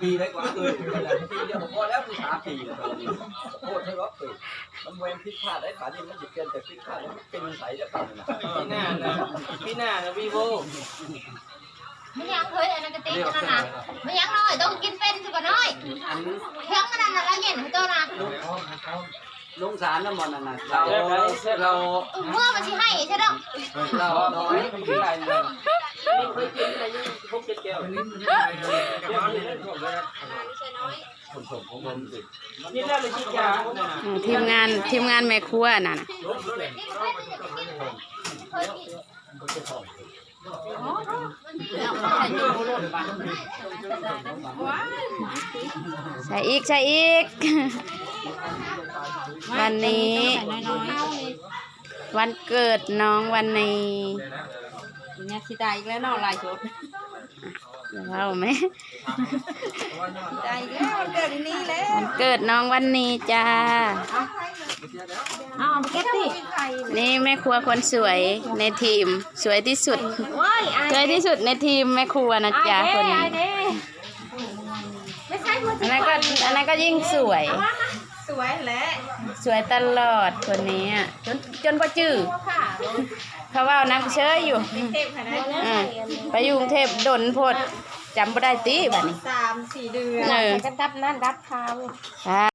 ປີໄດ້ກວ່າ ເອີ ປີດຽວກໍພໍແລ້ວ ມີສາມປີແລ້ວ ໂພດເທື່ອເນາະ ເອີ ມັນບໍ່ແມ່ນຜິດພາດໄດ້ ບາດນີ້ມັນຊິປ່ຽນແຕ່ຜິດພາດ ມັນເປັນໄສໄດ້ບາດນີ້ນະ ປີໜ້ານະ ປີໜ້ານະ ວີໂວ ແມ່ນຫຍັງເຮີ້ຍ ອັນນັ້ນກະຕິກອັນນັ້ນນະ ແມ່ນຫຍັງນ້ອຍ ຕ້ອງກິນເປັນຊິບໍ່ນ້ອຍ ເຄື່ອງອັນນັ້ນນະ ລະເຢັນໃຫ້ໂຕນະ ລົງສານນຳບໍ່ນັ້ນນະ ເຫຼົ້າ ເຫຼົ້າ ເອີ ເມື່ອມັນຊິໃຫ້ຊະດອກ ເຫຼົ້ານ້ອຍ ກິນໄດ້ ອືມ ທີມງານ ທີມງານແມ່ຄົວນັ້ນນະ ໃສ່ອີກ ໃສ່ອີກ ວັນນີ້ ວັນເກີດນ້ອງວັນນີ້ ຍັງຊິຕາຍອີກແລ້ວເນາະ ຫຼາຍໂພດ ຢ່າເວົ້າແມ່ ຕາຍອີກແລ້ວ ວັນເກີດອີ່ນີ້ແລ້ວ ວັນເກີດນ້ອງວັນນີ້ຈ້າ ເອົາເກັບຕິ ນີ້ແມ່ຄົວຄົນສວຍໃນທີມ ສວຍທີ່ສຸດ ໂອ້ຍ ອາຍ ສວຍທີ່ສຸດໃນທີມແມ່ຄົວນະຈ້າ ອາຍເດ້ ຄົນນີ້ ອາຍເດ້ ໄປໃສ່ຫົວ ອັນນັ້ນກໍ ອັນນັ້ນກໍຍິ່ງສວຍ ເອົາມາ ມາ ສວຍແຫຼະ ສວຍຕະຫຼອດຄົນນີ້ອະ ຈົນ ຈົນບໍ່ຈື່ ເຂົາເວົ້ານຳເຊີຍຢູ່ ເອີ ໄປຢູ່ກຸງເທບດົນໂພດ ຈຳບໍ່ໄດ້ຕິບາດນີ້ ສາມສີ່ເດືອນ ເອີ ກັນດັບນັ້ນດັບຄາວ ອ່າ